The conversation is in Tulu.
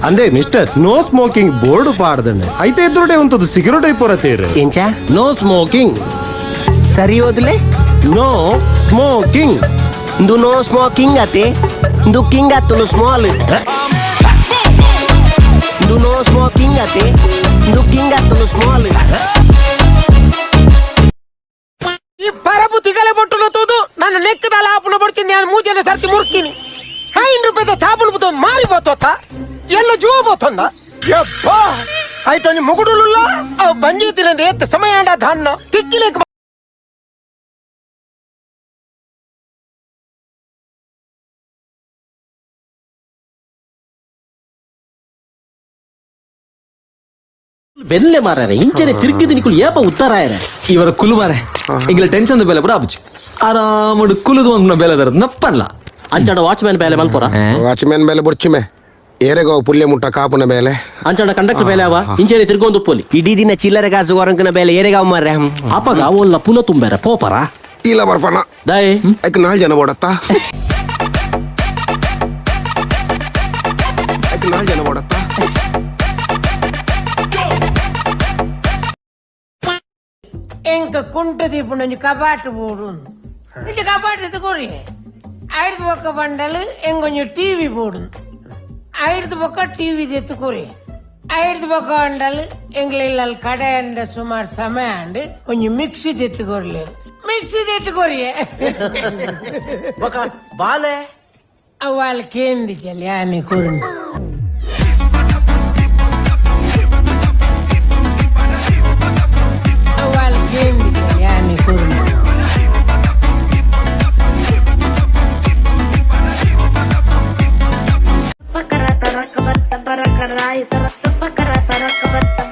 ಅಂದೇ mister, no smoking board ಪಾಡ್ದಣ್ಣ ಐತೆ ಎದುರುಡೆ ಉಂತದು ಸಿಗರೇಟ್ ಐಪೋರ ತೇರು. ಎಂಚ? No smoking. ಸರಿ ಓದ್ಲೆ. No smoking. ಇಂದು ನೋ ಸ್ಮೋಕಿಂಗ್ ಅತೆ, ಇಂದು ಕಿಂಗ್ ಆತುನು ಸ್ಮಾಲ್. ಇಂದು ನೋ ಸ್ಮೋಕಿಂಗ್ ಅತೆ, ಇಂದು ಕಿಂಗ್ ಆತುನು ಸ್ಮಾಲ್. ಈ ಪರಬು ತಿಗಲೆ ಬೊಟ್ಟುನ ತೂದು ನನ್ನ ನೆಕ್ಕದ ಆಪುನ ಬೊಡ್ಚಿನ ನಾನು ಮೂಜನ ಸರ್ತಿ ಮುರ್ಕಿನಿ. 5 ರೂಪಾಯಿದ ಸಾಬೂನು ಬುತ್ತ ಮಾರಿ ಬೋತೋತ ಎಲ್ಲ ಜೀವ ಬೋತೊಂದ ಯಪ್ಪ ಆಯ್ತು. ಮುಗುಡುಲುಲ್ಲ ಅವು ಬಂಜಿ ತಿನ್ನದ ಎತ್ತ ಸಮಯ ಅಂಡ ಧಾನ್ನ ತಿಕ್ಕಿಲೇಕ್. ಬೆನ್ಲೆ ಮಾರಾರೆ, ಇಂಚನೆ ತಿರುಗಿದ ನಿಕುಲು ಏಪ ಉತ್ತರಾಯರೆ. ಇವರ ಕುಲು ಮಾರೆ, ಇಂಗ್ಲ ಟೆನ್ಷನ್ ಬೆಲೆ ಪೂರ ಆಪುಜಿ. ಆರಾಮಡು ಕುಲುದು ಒಂದು ಬೆಲೆ ದರದ ನಪ್ಪನ್ಲ. ಅಂಚಾಡ ವಾಚ್ಮ್ಯಾನ್ ಬೇಲೆ ಮಲ್ಪೊರ. ವಾಚ್ಮ್ಯಾನ್ ಮೇಲೆ ಬೊಡ್ಚಿಮೆ ಏರೆಗೋ ಪುಲ್ಯ ಮುಟ್ಟ ಕಾಪುನ ಮೇಲೆ. ಅಂಚಾಡ ಕಂಡಕ್ಟರ್ ಬೇಲೆ ಅವ, ಇಂಚನೆ ತಿರ್ಗೊಂದು ಪೋಲಿ. ಇಡೀ ದಿನ ಚಿಲ್ಲರೆ ಕಾಸು ಹೊರಂಕನ ಬೇಲೆ ಏರೆಗಾವ್ ಮಾರ್ರೆ. ಅಪಗ ಒಲ್ಲ ಪುನ ತುಂಬೆರೆ ಪೋಪರ. ಇಲ್ಲ ಬರ್ಪಣ. ದಾಯೆ? ಐಕ್ ನಾಲ್ ಜನ ಬೋಡತ್ತ, ಐಕ್ ನಾಲ್ ಜನ ಬೋಡತ್ತ. ಎಂಕ ಕುಂಟ ದೀಪುಂಡು ಕಪಾಟ್ ಬೋಡು. ಇಲ್ಲಿ ಕಪಾಟ್ ಎತ್ಕೋರಿ. ಐದು ಬೊಕ್ಕ ಬಂಡಲ್ ಎಂಗೊಂಜಿ ಟಿವಿ ಬೋಡು. ಐದು ಬೊಕ್ಕ ಟಿವಿ ಎತ್ಕೋರಿ. ಐದು ಬೊಕ್ಕ ಬಂಡಲ್ ಎಂಗ್ಲ ಇಲ್ಲ ಕಡೆ ಅಂಡ ಸುಮಾರು ಸಮಯ ಅಂಡ್ ಒಂಜಿ ಮಿಕ್ಸಿ ತೆತ್ತುಕೊರ್ಲಿ, ಮಿಕ್ಸಿ ತೆತ್ತುಕೊರಿ. ಬಾಲೆ. ಅವಾಲ್ ಕೇಂದಿ ಚಲಿ ಆನೆ ಕುರುಂಡು. ಅವಾಲ್ ಕೇಂದಿ ಚಲಿ ಆನೆ ಕುರುಂಡು. Pakara sarak bat sabarakara sarak sapakara sarak bat.